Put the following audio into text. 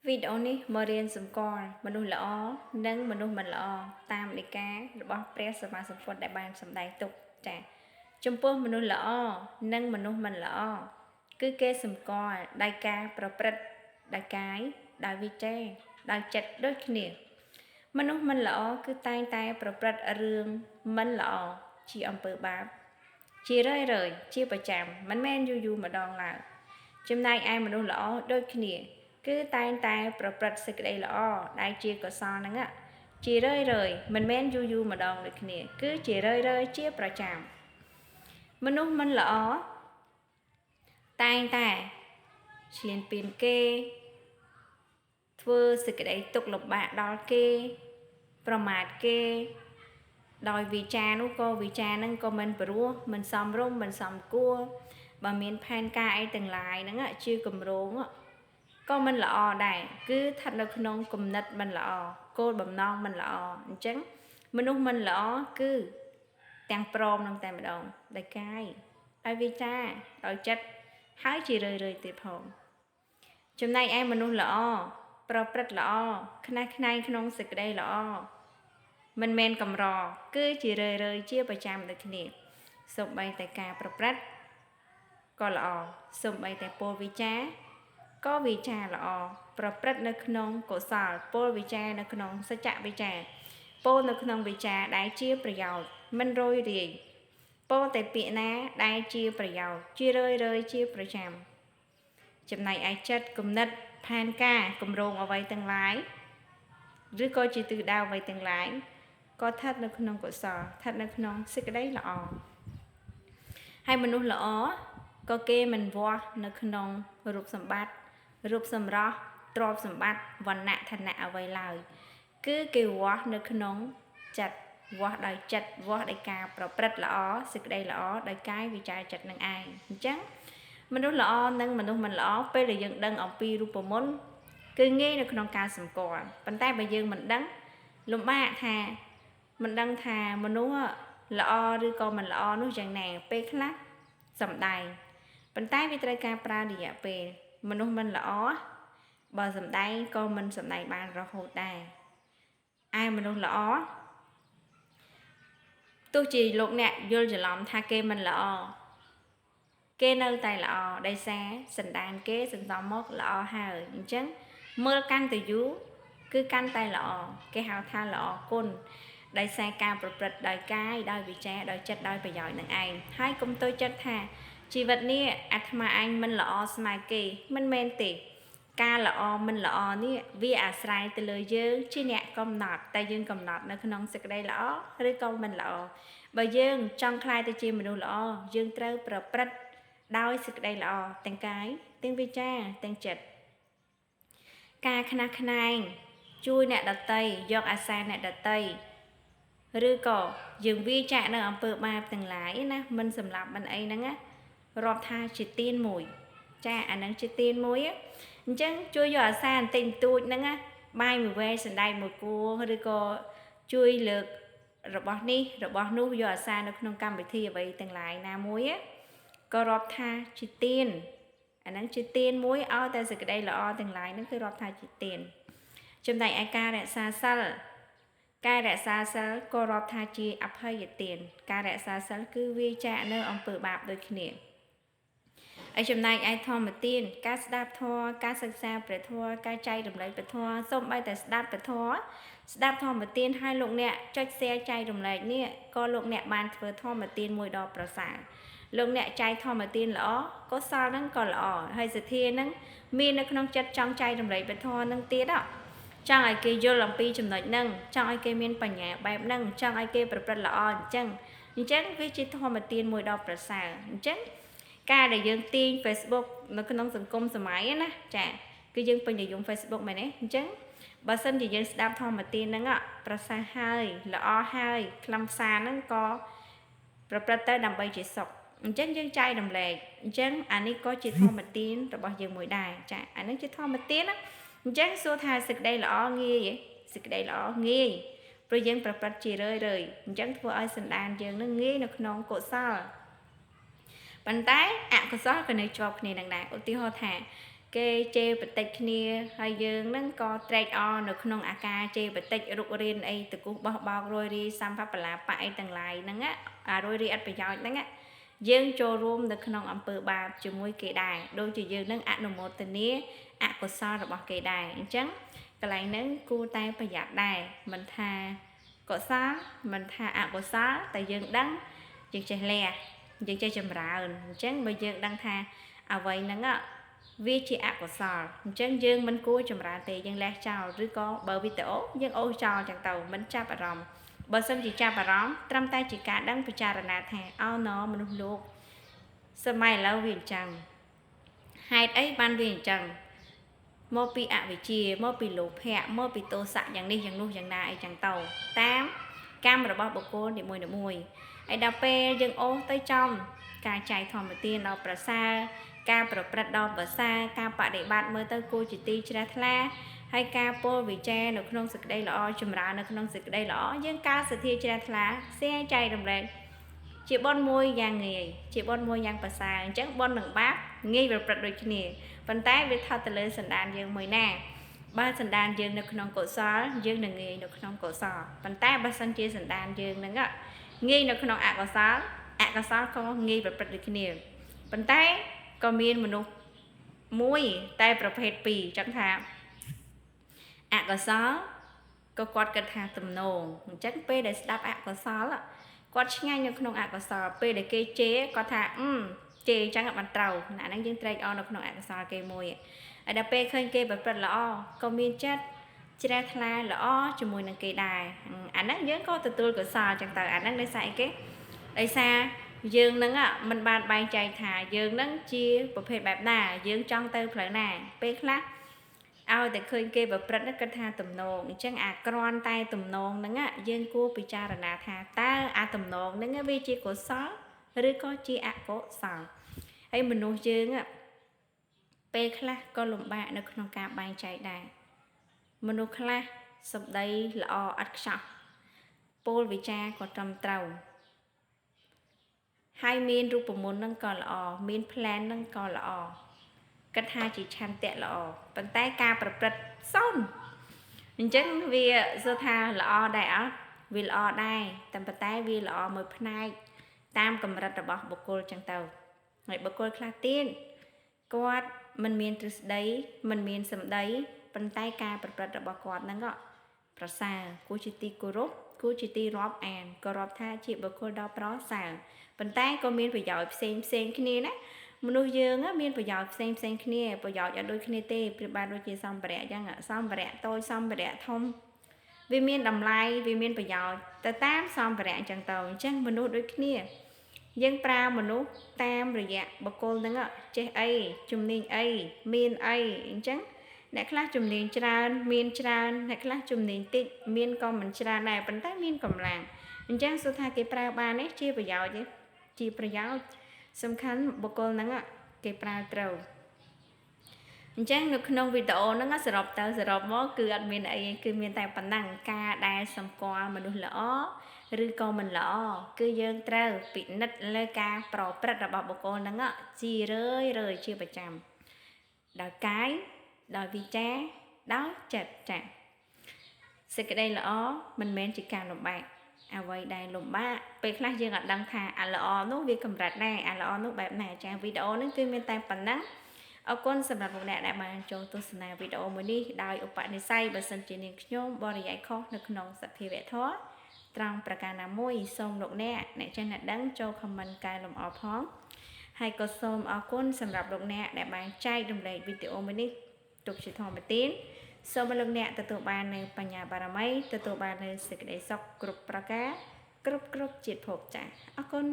វីដេអូនេះមករៀនសម្គាល់មនុស្សល្អនិងមនុស្សមិនល្អតាមដីការបស់ព្រះសម្មាសម្ពុទ្ធដែលបានសម្ដែងទុកចា៎ចំពោះមនុស្សល្អនិងមនុស្សមិនល្អគឺគេសម្គាល់ដោយការប្រព្រឹត្តដោយកាយដោយវាចាដោយចិត្តដូចគ្នាមនុស្សមិនល្អគឺតែងតែប្រព្រឹត្តរឿងមិនល្អជាអំពើបាបជារឿយៗជាប្រចាំមិនមែនយូរយូរម្ដងឡើយចំណែកឯមនុស្សល្អដូចគ្នាគឺតែងតែប្រព្រឹត្តសេចក្តីល្អដែលជាកុសលហ្នឹងជារឿយៗមិនមែនយូរយូរម្ដងដូចគ្នាគឺជារឿយៗជាប្រចាំមនុស្សមិនល្អតែងតែឈ្លានពានគេធ្វើសេចក្តីទុក្ខលំបាកដល់គេប្រមាថគេដោយវាចានោះក៏វាចាហ្នឹងក៏មិនព្រោះមិនសមរម្យមិនសមគួរបើមានផែនការអីទាំងឡាយហ្នឹងជាគម្រោងក៏មិនល្អដែរគឺស្ថិតនៅក្នុងគំនិតមិនល្អគោលបំណងមិនល្អអញ្ចឹងមនុស្សមិនល្អគឺទាំងព្រមនឹងតែម្ដងដោយកាយដោយវាចាដោយចិត្តហើយជារឿយៗទៀតផងចំណែកឯមនុស្សល្អប្រព្រឹត្តល្អខ្នះខ្នែងក្នុងសេចក្តីល្អមិនមែនកម្រគឺជារឿយៗជាប្រចាំដូចគ្នាសូម្បីតែការប្រព្រឹត្តក៏ល្អសូម្បីតែពលវិចាក៏វិចាល្អប្រព្រឹត្តនៅក្នុងកុសលពលវិចានៅក្នុងសច្ចវិចាពលនៅក្នុងវិចាដែលជាប្រយោជន៍មិនរយរាយពលតែពាក្យណាដែលជាប្រយោជន៍ជារឿយៗជាប្រចាំចំណែកឯចិត្តគំនិតផែនការគម្រោងអ្វីទាំងឡាយឬក៏ជាទិសដៅអ្វីទាំងឡាយក៏ស្ថិតនៅក្នុងកុសលស្ថិតនៅក្នុងសេចក្តីល្អហើយមនុស្សល្អក៏គេមិនវាស់នៅក្នុងរូបសម្បត្តិរូបសម្រស់ទ្រព្យសម្បត្តិវណ្ណៈឋានៈអ្វីឡើយគឺគេវាស់នៅក្នុងចិត្តវាស់ដោយចិត្តវាស់ដោយការប្រព្រឹត្តល្អសេចក្តីល្អដោយកាយវិចារចិត្តនឹងឯងអញ្ចឹងមនុស្សល្អនិងមនុស្សមិនល្អពេលដែលយើងដឹងអំពីរូបមន្តគឺងាយនៅក្នុងការសម្គាល់ប៉ុន្តែបើយើងមិនដឹងលំបាកថាមិនដឹងថាមនុស្សល្អឬក៏មិនល្អនោះយ៉ាងណាពេលខ្លះសំដែងប៉ុន្តែវាត្រូវការប្រើរយៈពេលមនុស្សមិនល្អបើសំដែងក៏មិនសំដែងបានរហូតដែរឯមនុស្សល្អទោះជាលោកអ្នកយល់ច្រឡំថាគេមិនល្អគេនៅតែល្អដោយសារសន្តានគេសន្សំមកល្អហើយអញ្ចឹងមើលកាន់តែយូរគឺកាន់តែល្អគេហៅថាល្អគុណដោយសារការប្រព្រឹត្តដោយកាយដោយវិចារដោយចិត្តដោយប្រយោជន៍នឹងឯងហើយកុំតូចចិត្តថាជីវិតនេះអាត្មាអញមិនល្អស្មើគេមិនមែនទេការល្អមិនល្អនេះវាអាស្រ័យទៅលើយើងជាអ្នកកំណត់តែយើងកំណត់នៅក្នុងសេចក្តីល្អឬក៏មិនល្អបើយើងចង់ក្លាយទៅជាមនុស្សល្អយើងត្រូវប្រព្រឹត្តដោយសេចក្តីល្អទាំងកាយទាំងវាចាទាំងចិត្តការខ្នះខ្នែងជួយអ្នកដទៃយកអាសាអ្នកដទៃឬក៏យើងវាចាកនៅអំពើបាបទាំងឡាយណាមិនសម្លាប់មិនអីហ្នឹងណារាប់ថាជាទានមួយចាអាហ្នឹងជាទានមួយអញ្ចឹងជួយយកអាសាបន្តិចបន្តួចហ្នឹងណាបាយមួយវែងសណ្ដែកមួយគួរឬក៏ជួយលើករបស់នេះរបស់នោះយកអាសានៅក្នុងកម្មវិធីអ្វីទាំងឡាយណាមួយក៏រាប់ថាជាទានអាហ្នឹងជាទានមួយឲ្យតែសេចក្តីល្អទាំងឡាយហ្នឹងគឺរាប់ថាជាទានចំណែកឯការរក្សាសិលការរក្សាសិលក៏រាប់ថាជាអភ័យទានការរក្សាសិលគឺវាចាកនៅអំពើបាបដូចគ្នាហើយចំណែកឯធម្មទានការស្ដាប់ធម៌ការសិក្សាព្រះធម៌ការចែករំលែកព្រះធម៌សូម្បីតែស្ដាប់ព្រះធម៌ស្ដាប់ធម្មទានហើយលោកអ្នកចុច share ចែករំលែកនេះក៏លោកអ្នកបានធ្វើធម្មទានមួយដ៏ប្រសើរលោកអ្នកចែកធម្មទានល្អកុសលហ្នឹងក៏ល្អហើយសទ្ធាហ្នឹងមាននៅក្នុងចិត្តចង់ចែករំលែកព្រះធម៌ហ្នឹងទៀតចង់ឲ្យគេយល់អំពីចំណុចហ្នឹងចង់ឲ្យគេមានបញ្ញាបែបហ្នឹងចង់ឲ្យគេប្រព្រឹត្តល្អអញ្ចឹងវាជាធម្មទានមួយដ៏ប្រសើរអញ្ចឹងការដែលយើងទាញ Facebook នៅក្នុងសង្គមសម័យណាចាគឺយើងពេញនិយម Facebook មែនទេអញ្ចឹងបើសិនជាយើងស្ដាប់ធម្មទានហ្នឹងប្រសើរហើយល្អហើយខ្លឹមសារហ្នឹងក៏ប្រព្រឹត្តទៅដើម្បីជាសុខអញ្ចឹងយើងចែករំលែកអញ្ចឹងអានេះក៏ជាធម្មទានរបស់យើងមួយដែរចាអានេះជាធម្មទានណាអញ្ចឹងសួរថាសេចក្តីល្អងាយទេសេចក្តីល្អងាយព្រោះយើងប្រព្រឹត្តជារឿយៗអញ្ចឹងធ្វើឲ្យសន្តានយើងនឹងងាយនៅក្នុងកុសលប៉ុន្តែអកុសលក៏នៅជាប់គ្នានឹងដែរឧទាហរណ៍ថា គេជេរបតិចគ្នាហើយយើងនឹងក៏ត្រេកអរនៅក្នុងអាការជេរបតិចរុករៀនអីតគុះបោះបោករយរាយសម្ភបលាបៈអីទាំងឡាយហ្នឹងអារយរាយអត់ប្រយោជន៍ហ្នឹងយើងចូលរួមនៅក្នុងអំពើបាបជាមួយគេដែរដូចជាយើងនឹងអនុមោទនាអកុសលរបស់គេដែរអញ្ចឹងកន្លែងហ្នឹងគួរតែប្រយ័ត្នដែរមិនថាកុសលមិនថាអកុសលតែយើងដឹងយើងចេះលះយើងចេះចម្រើនអញ្ចឹងបើយើងដឹងថាអ្វីហ្នឹងវាជាអកុសលអញ្ចឹងយើងមិនគួរចម្រើនទេយើងលះចោលឬក៏បើវីដេអូយើងអូសចោលចឹងទៅមិនចាប់អារម្មណ៍បើសិនជាចាប់អារម្មណ៍ត្រឹមតែជាការដឹងពិចារណាថាអូណមនុស្សលោកសម័យឥឡូវវាអញ្ចឹងហេតុអីបានវាអញ្ចឹងមកពីអវិជ្ជាមកពីលោភៈមកពីទោសៈយ៉ាងនេះយ៉ាងនោះយ៉ាងណាអីចឹងទៅតាមកម្មរបស់បុគ្គលនីមួយៗហើយដល់ពេលយើងអូសទៅចំការចែកធម្មទានដល់ប្រសើរការប្រព្រឹត្តដល់ប្រសើរការបដិបត្តិមើលទៅគួរជាទីជ្រះថ្លាហើយការពោលវិចារនៅក្នុងសេចក្តីល្អចម្រើននៅក្នុងសេចក្តីល្អយើងកើតសទ្ធាជ្រះថ្លាសែចែករំលែកជាបុណ្យមួយយ៉ាងងាយជាបុណ្យមួយយ៉ាងប្រសើរអញ្ចឹងបុណ្យនិងបាបងាយប្រព្រឹត្តដូចគ្នាប៉ុន្តែវាថតទៅលើសន្តានយើងមួយណាបើសន្តានយើងនៅក្នុងកុសលយើងនឹងងាយនៅក្នុងកុសលប៉ុន្តែបើសិនជាសន្តានយើងនឹងងាយនៅក្នុងអកុសលអកុសលក៏ងាយប្រព្រឹត្តដូចគ្នាប៉ុន្តែក៏មានមនុស្សមួយតែប្រភេទពីរចង់ថាអកុសលក៏គាត់គិតថាទំនងអញ្ចឹងពេលដែលស្ដាប់អកុសលគាត់ឆ្ងាញ់នៅក្នុងអកុសលពេលដែលគេជេរគាត់ថាជេរអញ្ចឹងបានត្រូវណាហ្នឹងយើងត្រេកអរនៅក្នុងអកុសលគេមួយហើយដល់ពេលឃើញគេប្រព្រឹត្តល្អក៏មានចិត្តជ្រះថ្លាល្អជាមួយនឹងគេដែរអាហ្នឹងយើងក៏ទទួលកុសលអញ្ចឹងទៅអាហ្នឹងដោយសារអីគេដោយសារយើងនឹងមិនបានបែងចែកថាយើងនឹងជាប្រភេទបែបណាយើងចង់ទៅផ្លូវណាពេលខ្លះឲ្យតែឃើញគេប្រព្រឹត្តគិតថាទំនងអញ្ចឹងអាគ្រាន់តែទំនងហ្នឹងយើងគួរពិចារណាថាតើអាទំនងហ្នឹងវាជាកុសលឬក៏ជាអកុសលហើយមនុស្សយើងពេលខ្លះក៏លំបាកនៅក្នុងការបែងចែកដែរមនុស្សខ្លះសម្ដីល្អឥតខ្ចោះពោលវិចារក៏ត្រឹមត្រូវហើយមានរូបមន្តនឹងក៏ល្អមាន plan នឹងក៏ល្អគិតថាជាឆន្ទៈល្អប៉ុន្តែការប្រព្រឹត្តសូន្យអញ្ចឹងវាសួរថាល្អដែរអត់វាល្អដែរតែប៉ុន្តែវាល្អមួយផ្នែកតាមកម្រិតរបស់បុគ្គលចឹងទៅហើយបុគ្គលខ្លះទៀតគាត់មិនមានទ្រឹស្ដីមិនមានសម្ដីប៉ុន្តែការប្រព្រឹត្តរបស់គាត់ហ្នឹងក៏ប្រសើរគួរជាទីគោរពគួរជាទីរាប់អានក៏រាប់ថាជាបុគ្គលដ៏ប្រសើរប៉ុន្តែក៏មានប្រយោជន៍ផ្សេងផ្សេងគ្នាណាមនុស្សយើងមានប្រយោជន៍ផ្សេងផ្សេងគ្នាប្រយោជន៍អត់ដូចគ្នាទេប្រៀបបានដូចជាសម្ភារៈអញ្ចឹងសម្ភារៈតូចសម្ភារៈធំវាមានតម្លៃវាមានប្រយោជន៍ទៅតាមសម្ភារៈអញ្ចឹងទៅអញ្ចឹងមនុស្សដូចគ្នាយើងប្រើមនុស្សតាមរយៈបុគ្គលហ្នឹងចេះអីជំនាញអីមានអីអញ្ចឹងអ្នកខ្លះជំនាញច្រើនមានច្រើនអ្នកខ្លះជំនាញតិចមានក៏មិនច្រើនដែរប៉ុន្តែមានកម្លាំងអញ្ចឹងសួរថាគេប្រើបាននេះជាប្រយោជន៍ទេជាប្រយោជន៍សំខាន់បុគ្គលហ្នឹងគេប្រើត្រូវអញ្ចឹងនៅក្នុងវីដេអូហ្នឹងសរុបទៅសរុបមកគឺអត់មានអីគឺមានតែប៉ុណ្ណឹងការដែលសម្គាល់មនុស្សល្អឬក៏មិនល្អគឺយើងត្រូវពិនិត្យលើការប្រព្រឹត្តរបស់បុគ្គលហ្នឹងជារឿយៗជាប្រចាំដោយកាយដោយវិចារដោយចិត្តចាសេចក្តីល្អមិនមែនជាការលំបាកអ្វីដែលលំបាកពេលខ្លះយើងអត់ដឹងថាអាល្អនោះវាកម្រិតណាអាល្អនោះបែបណាចាវីដេអូនេះគឺមានតែប៉ុណ្ណឹងអរគុណសម្រាប់លោកអ្នកដែលបានចូលទស្សនាវីដេអូមួយនេះដោយឧបនិស្ស័យបើសិនជានាងខ្ញុំបរិយាយខុសនៅក្នុងសភាវៈធម៌ត្រង់ប្រការណាមួយសូមលោកអ្នកអ្នកចេះអ្នកដឹងចូល comment កែលម្អផងហើយក៏សូមអរគុណសម្រាប់លោកអ្នកដែលបានចែករំលែកវីដេអូមួយនេះទុកជាធម្មទានសូមឲ្យលោកអ្នកទទួលបាននូវបញ្ញាបារមីទទួលបាននូវសេចក្តីសុខគ្រប់ប្រការគ្រប់ជាតិភពចា៎អរគុណ